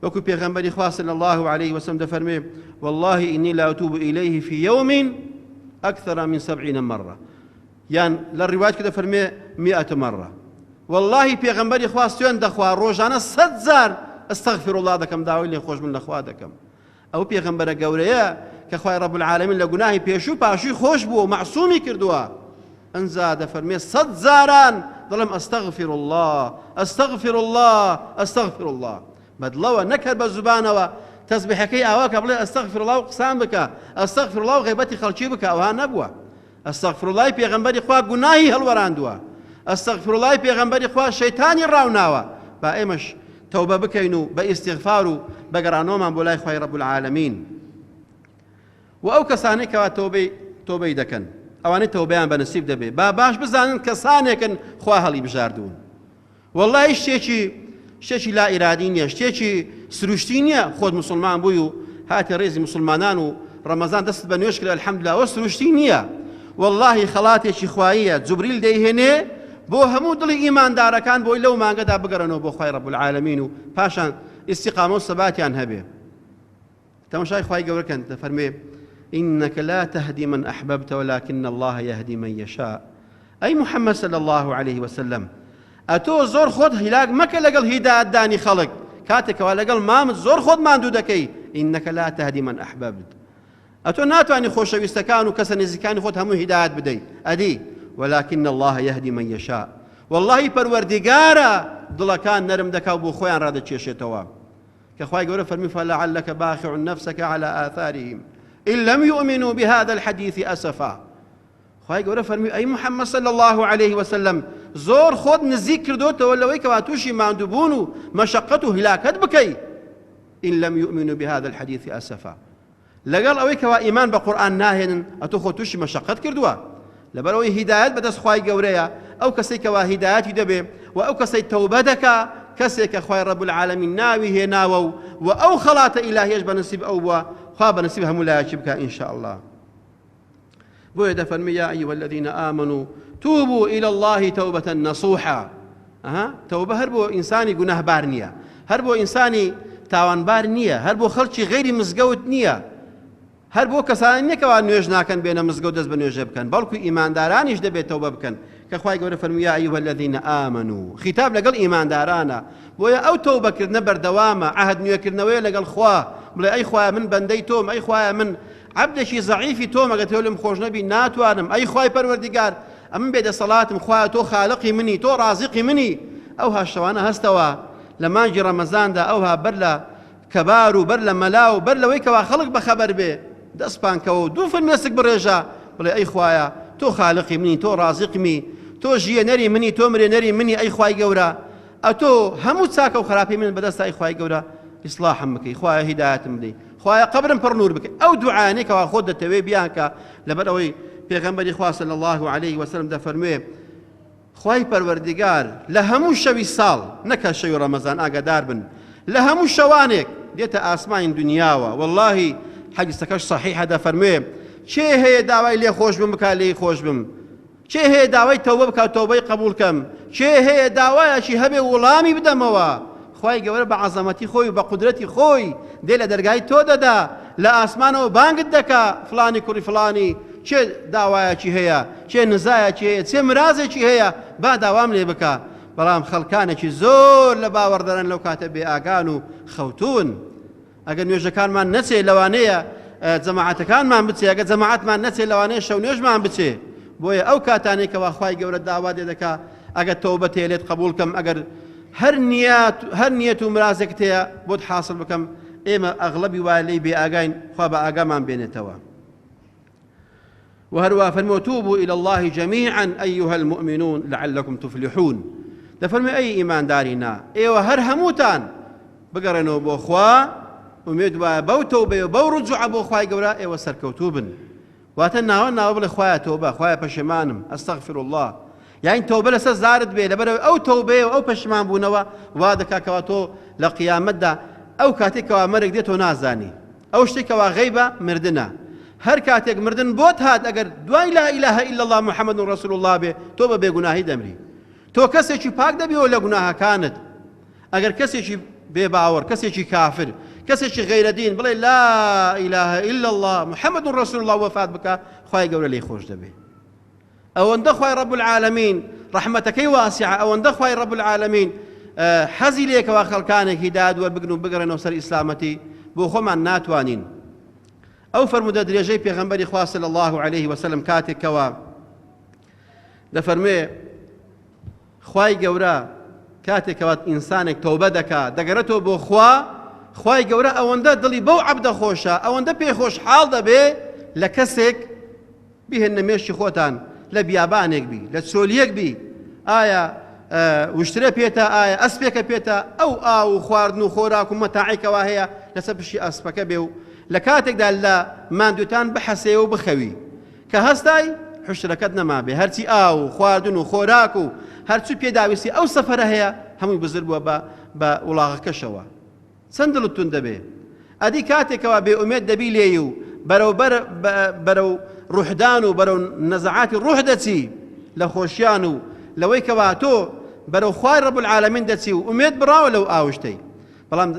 وەکو پێغەمبەری خوا صلی الله عليه وسلم دەفەرمێ والله إني لا أتوب إليه في يوم أكثر من سبعين مرة یان لە ڕیوایەت کە دەفەرموێ مئة مرە واللهی پێغەمبەری خوا سوێن دەخوا ڕۆژانە سەد جار استغفر الله دەکەم داوای لێخۆشبوون لە خوا دەکەم ئەو پێغەمبەرە گەورەیە کە خوای رب العالمین لە گوناهی پێشوو پاشووی خۆش بووە و مەعسومی کردووە ئەنجا دەفەرمێ سەد جاران دەڵێم استغفر الله استغفر الله استغفر الله بەدڵەوە نەک هەر بە زوبانەوە تەسبیحەکەی ئاوا کە بڵێ استغفر الله و قسان بکە استغفر الله و غیبەتی خەڵکی بکە ئەوها نەبووە استغفراللە ی پێغەمبەری خوا گوناهی هەڵوەراندووە استغفراللە ی پێغەمبەری خوا شەیتانی ڕاوناوە با ئێمەش تەوبە بکەین و بە ئیستیغفار و بە گەڕانەوەمان بۆ لای خوای رب العالمین و ئەو کەسانەی کەوا تەوبەی تۆبەی دەکەن ئەوانەی تەوبەیان بە نسیب دەبێ با باش بزانن کەسانێکن خوا هەڵی بژاردوون وەڵاهی شتێکی شتێکی لا ئیرادی نییە شتێکی سروشتی نییە خۆت مسلمان بووی و هاتی ڕێزی مسلمانان و ڕەمەزان دەست بە نوێژ کرد الحمدلله ئەوە سروشتی نییە واللهی خەڵاتێکی خواییە جوبریل دەیهێنێ بۆ هەموو دڵی ئیماندارەکان بۆی لەو مانگەدا بگەڕێنەوە بۆ خوای رب العالمین و پاشان ئیستیقامە و سەباتیان هەبێ تەماشای خوای گەورە کەن دەفەرموێ إنك لا تهدي من أحببت ولكن الله يهدي من يشاء ئەی محمد صلى الله عليه وسلم ئەتۆ زۆر خۆت هیلاک مەکە لەگەڵ هیدایەتدانی خەڵک کاتێکەوە لەگەڵ مامت زۆر خۆت ماندوو دەکەی إنك لا تهدي من أحببت ئەتۆ ناتوانانی خۆشەویستەکان و کەسە نزیکانی خۆت هەموو هیدایەت بدەی ئەدی ولكن الله يهدي من يشاء والله پەروەردگارە دڵەکان نەرم دەکا و بۆ خۆیان ڕادەکێشێتەوە کە خوای گەورە فەرمی فلعلک باخع نفسک علی آثارهم إن لم يؤمنوا بهذا الحديث أسفا خوای گەورە فەرمی ئەی محمد صلی الله عليه وسلم زۆر خۆت نزیک کردوتەوە لەوەی کەوا تووشی ماندووبوون و مەشەقەت و هیلاکەت بکەی إن لم يؤمنوا بهذا الحديث أسفا لەگەڵ ئەوەی کەوا ئیمان بە قورئان ناهێنن ئەتۆ خۆت تووشی مەشەقەت کردووە لەبەرئەوەی هیدایەت بەدەست خوای گەورەیە ئەو کەسەی کەوا هیدایەتی دەبێ و ئەو کەسەی تەوبە دەکا کەسێک کە خوای رب العالمین ناوی هێناوە و و ئەو خەڵاتە ئیلاهیەش بە نسیب ئەو بووە خوا بە نسیب هەموو لایەکی بکا إن شاء الله بۆیە دەفەرمی یا أيها الذين آمنوا توبوا إلى الله توبة نصوحا ئەها تەوبە هەر بۆ ئینسانی گوناهبار نییە هەر بۆ ئینسانی تاوانبار نییە هەر بۆ خەڵکی غەیری مزگەوت نییە هەر بۆ کەسانی نییە کەوا نوێژ ناکەن بێنە مزگەوت دەست بە نوێژە بکەن بەڵکو ئیماندارانیش دەبێت تەوبە بکەن کە خوای گەورە فەرمووی یا ئەیها الذین آمنوا خیتاب لەگەڵ ئیماندارانە بۆیە ئەو تەوبەکردنە بەردەوامە عەهد نوێکردنەوەیە لەگەڵ خوا بڵێ ئەی خوایە من بەندەی تۆم ئەی خوایە من عەبدێکی زەعیفی تۆم ئەگەر تۆ لێم خۆش نەبی ناتوانم ئەی خوای پەروەردیگار ئەمن بێ دەسەڵاتم خوایە تۆ خالقی منی تۆ ڕازقی منی ئەوها شەوانە هەستەوە لە مانگی ڕەمەزاندا ئەوها بەر لە کەبار و بەر لە مەلا و بەر لەوەی کەوا خەڵک بەخەبەر بێ دەست پانکەوە و دوو فرمێسک بڕێژە بڵێ ئەی خوایە تۆ خالقی منی تۆ ڕازقمی تۆ ژیەنەری منی تۆ مرێنەری منی ئەی خوای گەورە ئەتۆ هەموو چاکە و خراپی من بەدەستە ئەی خوای گەورە ئیسلاحم بکەی خوایە هیدایەتم بدەی خوایە قەبرم پڕ نور بکەی ئەو دوعایانەی کەوا خۆت دەتەوێ بیانکە لەبەر ئەوەی پێغەمبەری خوا صلی الله علیه وسلم دەفەرموێ خوای پەروەردگار لە هەموو شەوی ساڵ نەکە شەوی ڕەمەزان ئاگادار بن لە هەموو شەوانێک دێتە ئاسمانی دنیاوە واللهی حەدیسەکەش صحیحە دەفەرموێ کێ هەیە داوای لێ خۆش بم بکا لێی خۆش بم کێ هەیە داوای تەوبە بکا تەوبەی قبوڵ کەم؟ کێ هەیە داوایەکی هەبێ وڵامی بدەمەوە؟ خوای گەورە بە عەزەمەتی خۆی و بە قودرەتی خۆی دێ لە دەرگای تۆ دەدا لە ئاسمانەوە بانگت دەکا فڵانی کوڕی فڵانی کێ داوایەکی هەیە کێ نزایەکی هەیە چێ مرازێکی هەیە با داوام لێ بکا. بەڵام خەڵکانێکی زۆر لە باوەڕداران لەو کاتە بێ ئاگان و خەوتوون. ئەگەر نوێژەکانمان نەچێ لەوانەیە جەماعەتەکانمان بچێ، ئەگەر جەماعەتمان نەچێ لەوانەیە شەو نوێژمان بچێ. بۆیە ئەو کاتانەی کەوا خوای گەورە داوا لێ دەکا ئەگەر تەوبەت هەیە لێت قبوڵ کەم، ئەگەر هەر نیات هەر نیەت و مرازێکت هەیە بۆت حاصل بکەم، ئێمە ئەغڵەبی وایە لێی بێ ئاگاین، خوا بە ئاگامان بێنێتەوە. وهەروەها فەرمووە توبوا الی اللە جمیعا ایها المؤمنون لعلکم تفلحون دەفەرموێ ئەی ئیماندارینا ئێوە هەر هەمووتان بگەڕێنەوە بۆ خوا ئومێد وایە بەو تەوبەیە بەو ڕجوعە بۆ خوای گەورە ئێوە سەرکەوتوو بن واتە ناوە ناوە بڵێ خوایە تۆبە خوایە پەشێمانم ئەستەغفر الله یاین تەوبە لەسەر زارت بێ لەبەرەوەی ئەو تەوبەیە و ئەو پەشیمان بوونەوە وا دەکا کەوا تۆ لە قیامەتدا ئەو کاتێک کەوا مەرگ دێت تۆ نازانی ئەو شتەی کەوا غەیبە مردنە. هەر کاتێک مردن بۆت هات ئەگەر دوای لا الە الا اللە محمد رسول اللە بێ تۆ بە بێگوناهی دەمری. تۆ کەسێکی پاک دەبیەوە لە گوناهەکانت. ئەگەر کەسێکی بێ باوەڕ، کەسێکی کافر، کەسێکی غەیرە دین بڵێ لا الە الا اللە محمد رسول اللە وەفات بکا خوای گەورە لێی خۆش دەبێ. ئەوەندە خوای رب العالمین ڕەحمەتەکەی واسعە، ئەوەندە خوای رب العالمین حەزی لێکەوە خەڵکانێک هیدایەت وەربگرن و بگەڕێنەوە سەر ئیسلامەتی، بۆ خۆمان ناتوانین. ئەو فەرموودە درێژەی پێغەمبەری خوا صلی الله علیه وسلم کاتێک کەوا دەفەرموێ خوای گەورە کاتێک کەوا ئینسانێک تەوبە دەکا دەگەڕێتەوە بۆ خوا، خوای گەورە ئەوەندە دڵی بەو عەبدە خۆشە، ئەوەندە پێی خۆشحاڵ دەبێ لە کەسێک بیهێننە مێشکی خۆتان لە بیابانێک بی، لە چۆلیەک بی، ئایا وشترە پێتە، ئایا ئەسپێکە پێتە، ئەو ئاو و خواردن و خۆراک و مەتاعەی کەوا هەیە لەسەر پشتی ئەسپەکە بێ و لە کاتێکدا لە ماندووتان بحەسێ و بخەوی، کە هەستای حوشترەکەت نەمابێ، هەرچی ئاو و خواردن و خۆراک و هەرچی پێداویستی ئەو سەفەرە هەیە هەمووی بزر بووە بە بە وڵاغەکەشەوە. چەند دڵت توند دەبێ؟ ئەدی کاتێک کەوا بێ ئومێد دەبی لێی و بەرەو بەر بەرەو ڕوحدان و بەرەو نەزعاتی ڕوح دەچی لە خۆشیان و لەوەی کەوا تۆ بەرەو خوای رب العالمین دەچی و ئومێد بڕاوە لەو ئاوشتەی بەڵام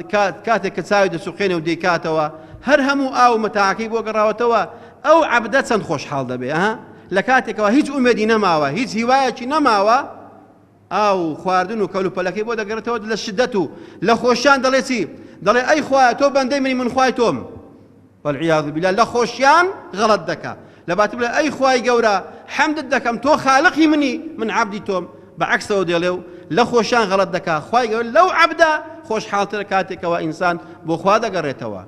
کاتێک کە چاوی دەسوقێنێ و دەیکاتەوە هەر هەموو ئاو و مەتاعەکەی بۆ گەڕاوەتەوە ئەو عەبدە چەند خۆشحاڵ دەبێ ها لە کاتێکەوە هیچ ئومێدی نەماوە هیچ هیوایەکی نەماوە ئاو و خواردن و کەلوپەلەکەی بۆ دەگەڕێتەوە لە شدەت و لە خۆشیان دەڵێ چی؟ دەڵێ ئەی خوایە تۆ بەندەی منی من خوای تۆم. والعیاذ بالله لە خۆشیان غەڵەت دەکا. لە باتی بڵێ ئەی خوای گەورە حەمدت دەکەم تۆ خالقی منی من عەبدی تۆم، بە عەکسەوە دێڵێ و لە خۆشیان غەڵەت دەکا. خوای گەورە لەو عەبدە خۆشحاڵترە کاتێکەوە ئینسان بۆ خوا دەگەڕێتەوە.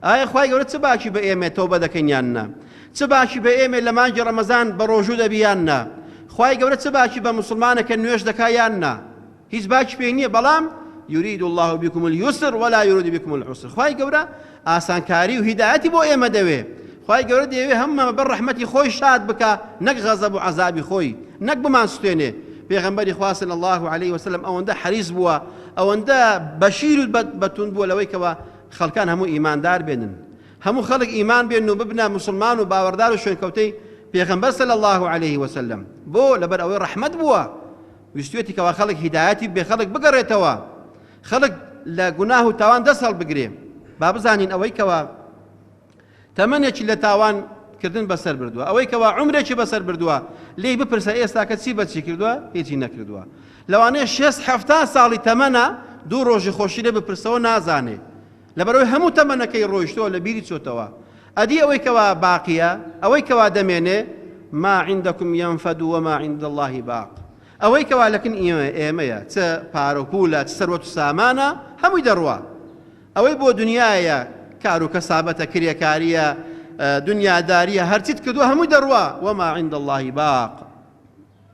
ئایا خوای گەورە چ باکی بە ئێمەیە تەوبە دەکەین یان نا؟ چ باکی بە ئێمەیە لە مانگی ڕەمەزان بە ڕۆژوو دەبی یان نا؟ خوای گەورە چ باکی بە موسڵمانە کە نوێژ دەکا یان نا؟ هیچ باکی پێ نییە بەڵام یرید الله بكم اليسر ولا يريد بكم العسر خوای گەورە ئاسانکاری و هیدایەتی بۆ ئێمە دەوێ خوای گەورە دەیەوێ هەموومان بەر ڕەحمەتی خۆی شاد بکا نەک غەزەب و عەزابی خۆی نەک بمان سوتێنێ پێغەمبەری خوا صلی الله علیه وسلم ئەوەندە حەریص بووە ئەوەندە بەشیر و بەتوند بووە لەوەی کەوا خەڵکان هەموو ئیماندار بێنن هەموو خەڵک ئیمان بێنن و ببنە موسڵمان و باوەڕدار و شوێنکەوتەی پێغەمبەر صلی اللە علیه وسلم بۆ لەبەر ئەوەی ڕەحمەت بووە ویستوێتی کەوا خەڵک هیدایەتی بێ خەڵک بگەڕێتەوە خەڵک لە گوناه و تاوان دەست هەڵبگرێ با بزانین ئەوەی کەوا تەمەنێکی لە تاوان کردن بەسەر بردووە ئەوەی کەوا عمرێکی بەسەر بردووە لێی بپرسە ئێستا کە چی بەچی کردووە هیچی نەکردووە لەوانەیە شێست حەفتا ساڵی تەمەنە دوو ڕۆژی خۆشی لێ بپرسەوە نازانێ لەبەرئەوەی هەموو تەمەنەکەی ڕۆیشتووە لە بیری چۆتەوە ئەدی ئەوەی کەوا باقیە ئەوەی کەوا دەمێنێ ما عندكم ينفد وما عند الله باق ئەوەی کەوا لەکن ئێمەیە چ پارە و پولە چ سەروەت و سامانە هەمووی دەڕوا ئەوەی بۆ دنیایە کار و کەسابەتە کرێکاریە دنیاداریە هەرچیت کردووە هەمووی دەڕوا وما عند الله باق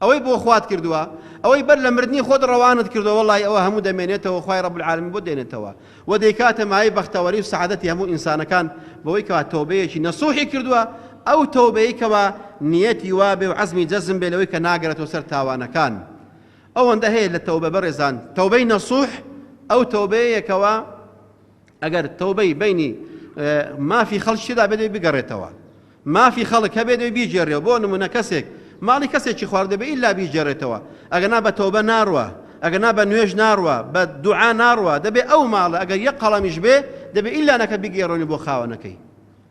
ئەوەی بۆ خوات کردووە ئەوەی بەر لە مردنی خۆت ڕەوانت کردووە وەڵی ئەوە هەموو دەمێنێتەوە خوای رب العالمین بۆ دێنێتەوە و دەیکاتە مایەی بەختەوەری و سەعادەتی هەموو ئینسانەکان بەوەی کەوا تەوبەیەکی نەسوحی کردووە ئەو تەوبەی کەوا نیەتی وابێ و عەزمی جەزم بێ لەوەی کە ناگەرێتەوە سەر تاوانەکان ئەوەندە هەیە لە تەوبە بەڕێزان تەوبەی نەسوح ئەو تەوبەیە کەوا ئەگەر تەوبەی بینی مافی خەڵکی تێدا بێت بگەڕێتەوە مافی خەڵک هەبێت دەبێ بیگێڕێەوە بۆ نمونە کەسێک ماڵی کەسێکی خوارد دەبێ ئیلا بیگێڕێتەوە ئەگەر نا بە تەوبە ناڕوە ئەگەر نا بە نوێژ ناڕوە بە دوعا ناڕوە دەبێ ئەو ماڵە ئەگەر یەک قەڵەمیش بێ دەبێ ئیلا نەکە بیگێڕێنی بۆ خاوەنەکەی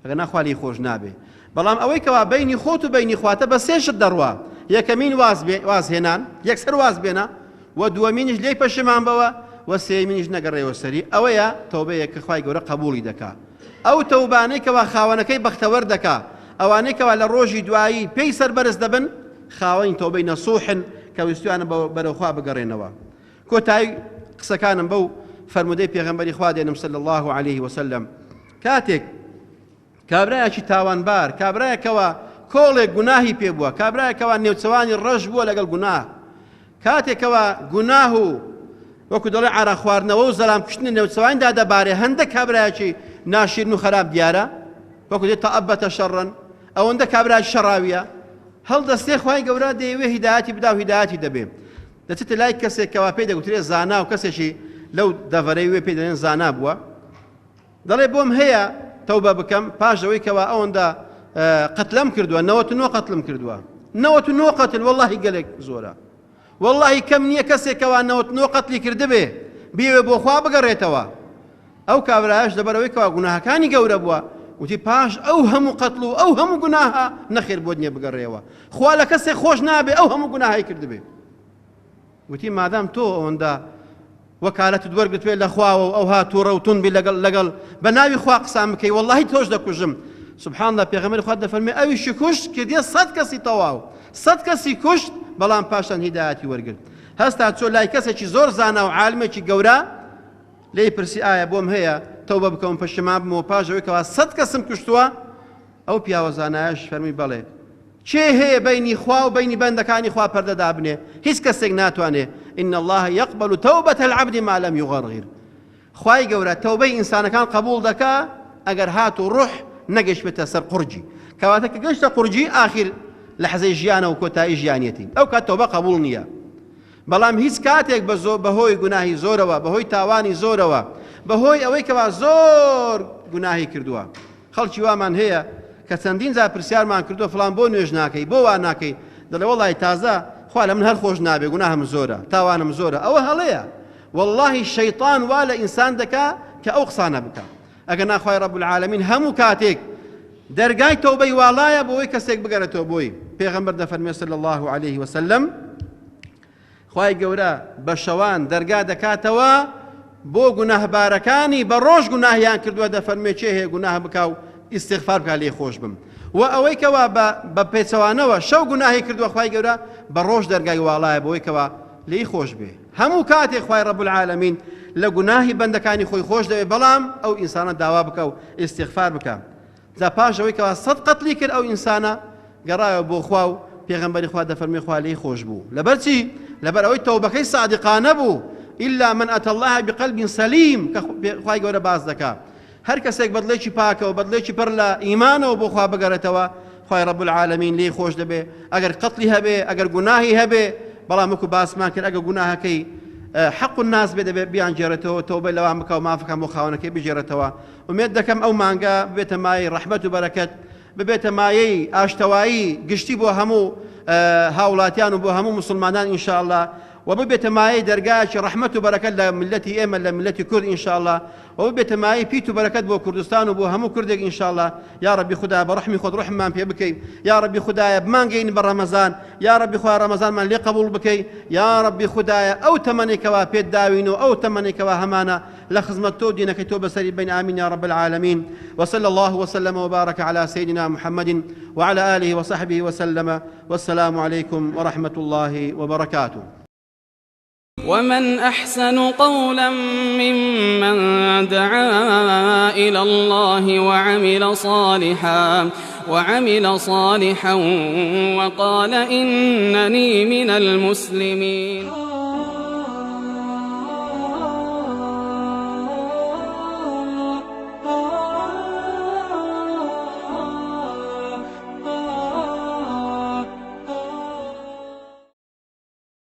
ئەگەر نا خوا لێی خۆش نابێ بەڵام ئەوەی کەوا بینی خۆت و بینی خواتە بە سێ شت دەڕوا یەکەمین واز بێ واز هێنان یەکسەر واز بێنە. و دووەمینیش لێی پەشیمان بەوە و سێیەمینیش نەگەڕێوە سەری، ئەوەیە تەوبەیەک کە خوای گەورە قەبووڵی دەکا. ئەو تەوبانەی کەوا خاوەنەکەی بەختەوەر دەکا، ئەوانەی کەوا لە ڕۆژی دوایی پێی سەربەرز دەبن، خاوەنی تەوبەی نەسوحن کە ویستویانە بەرەو خوا بگەڕێنەوە. کۆتایی قسەکانم بەو فەرموودەی پێغەمبەری خوا دێنم صلی اللە علیه وسلم کاتێک کابرایەکی تاوانبار، کابرایەک کەوا کۆڵێک گوناهی پێ بووە، کابرایەک کەوا نێوچەوانی ڕەش بووە لەگەڵ گوناه، کاتێک کەوا گوناه و وەکو دەڵێ عارەق خواردنەوە و زەلام کوشتنی نێوچەوانیدا دەبارێ، هەندە کابرایەکی ناشیرن و خەراپ دیارە، وەکو دێ تەئەبەتە شەڕن، ئەوەندە کابرایەکی شەڕاویە، هەڵدەستێ خوای گەورە دەیەوێ هیدایەتی بدا و هیدایەتی دەبێ. دەچێتە لای کەسێک کەوا پێی دەگوترێ زانا و کەسێکی لەو دەڤەرەی وێ پێی دەڵێن زانا بووە، دەڵێ بۆم هەیە تەوبە بکەم پاش ئەوەی کەوا ئەوەندە قەتلم کردووە 99 قەتلم کردووە 99 قەتل وەڵاهی گەلێک زۆرە وەڵاهی کەم نییە کەسێک کەوا 99 قەتلی کردبێ بیەوێ بۆ خوا بگەڕێتەوە ئەو کابرایش لەبەرەوەی کەوا گوناهەکانی گەورە بووە وتی پاش ئەو هەموو قەتڵ و ئەو هەموو گوناهە نەخێر بۆت نییە بگەڕێەوە خوا لە کەسێک خۆش نابێ ئەو هەموو گوناهی کردبێ وتی مادام تۆ ئەوەندە وەکالەتت وەرگرتوێ لە خواوە و ئەوها تووڕە و توند بی لەگەڵ لەگەڵ بە ناوی خوا قسان بکەی وەڵڵاهی تۆش دەکوژم سبحان الله پێغەمبەری خوا دەفەرمێ ئەویشی کوشت کردیە سەد کەسی تەواو سەد کەسی کوشت بەڵام پاشان هیدایەتی وەرگرت هەستا چۆ لای کەسێکی زۆر زانا و عالمێکی گەورە لێی پرسی ئایا بۆم هەیە تەوبە بکەم پەشیمان بمەوە پاش ئەوەی کەوا سەد کەسم کوشتووە ئەو پیاوە زانایەش فەرمی بەڵێ کێ هەیە بەینی خوا و بەینی بەندەکانی خوا پەردە دابنێ؟ هیچ کەسێک ناتوانێ، ان اللە یقبل توبە العبد ما لم یغرغر، خوای گەورە تەوبەی ئینسانەکان قبوڵ دەکا ئەگەر هاتوو ڕوح نەگەیشتبێتە سەر قوڕگی، کەواتە کە گەیشتە قوڕگی ئاخیر لەحزەی ژیانە و کۆتایی ژیانیەتی ئەو کات تەوبە قبوڵ نییە. بەڵام هیچ کاتێک بە زۆ بەهۆی گوناهی زۆرەوە بەهۆی تاوانی زۆرەوە بەهۆی ئەوەی کەوا زۆر گوناهی کردووە خەڵکی وامان هەیە کە چەندین جار پرسیارمان کردووە فڵان بۆ نوێژ ناکەی بۆ وا ناکەی دەڵێ وەڵی تازە خوا لە من هەر خۆش نابێ گوناهم زۆرە تاوانم زۆرە ئەوە هەڵەیە واللهی شەیطان وا لە ئینسان دەکا کە ئەو قسانە بکا ئەگەر ناخوای رب العالمین هەموو کاتێک دەرگای تەوبەی واڵایە بۆی کەسێک بگەرێتەوە بۆی پێغەمبەر دەفەرمێ صلی الله علیه وسلم خوای گەورە بە شەوان دەرگا دەکاتەوە بۆ گوناهبارەکانی بە ڕۆژ گوناهیان کردووە دەفەرمێ کێ هەیە گوناه بکا و ئیستیغفار بکا لێی خۆش بم و ئەوەی کەوا بە پێچەوانەوە شەو گوناهی کردووە خوای گەورە بە ڕۆژ دەرگای واڵایە بۆی کەوا لێی خۆش بێ هەموو کاتێک خوای رب العالمین لە گوناهی بەندەکانی خۆی خۆش دەوێ بەڵام ئەو ئینسانە داوا بکە و ئیستیغفار بکە جا پاش ئەوەی کەوا سەد قەتلی کرد ئەو ئینسانە گەڕایەوە بۆ خوا و پێغەمبەری خوا دەفەرموێ خوا لێی خۆش بوو لەبەر چی لەبەر ئەوەی تەوبەکەی سادقانە بوو إلا من أتى الله بقلب سليم کە خوای گەورە باس دەکا هەر کەسێک بەدڵێکی پاکەوە بەدڵێکی پڕ لە ئیمانەوە بۆ خوا بگەڕێتەوە خوای رب العالمین لێی خۆش دەبێ ئەگەر قەتلی هەبێ ئەگەر گوناهی هەبێ بەڵام وەکو باسمان کرد ئەگەر گوناهەکەی حەق الناس بێ دەبێ بیانگێڕێتەوە تەوبە لەوان بکا و مافەکان بۆ خاوەنەکەی بگێڕێتەوە ئومێد دەکەم ئەو مانگە ببێتە مایەی ڕەحمەت و بەرەکەت، ببێتە مایەی ئاشتەوایی گشتی بۆ هەموو هاوڵاتیان و بۆ هەموو موسڵمانان ان شاء اللە و ببێتە مایەی دەرگایەکی ڕەحمەت و بەرەکەت لە میللەتی ئێمە لە میللەتی کورد ان شاء اللە و ببێتە مایەی پیت و بەرەکەت بۆ کوردستان و بۆ هەموو کوردێک ان شاء اللە یا ڕەبی خودا بە ڕەحمی خۆت ڕەحممان پێ بکەی یا ڕەبی خودایە بمانگەینی بە ڕەمەزان یا ڕەبی خوایە ڕەمەزانمان لێ قبوڵ بکەی یا ڕەبی خودایە ئەو تەمەنەی کەوا پێت داوین و ئەو تەمەنەی کەوا هەمانە لە خزمەت تۆ و دینەکەی تۆ بەسەری بەین آمین یا رب العالمین وصلی الله وسلم وبارك على سيدنا محمد وعلى آله وصحبه وسلم والسلام عليكم ورحمة الله وبركاته. ومن أحسن قولا ممن دعا إلى الله وعمل صالحا وعمل صالحا وقال إنني من المسلمين.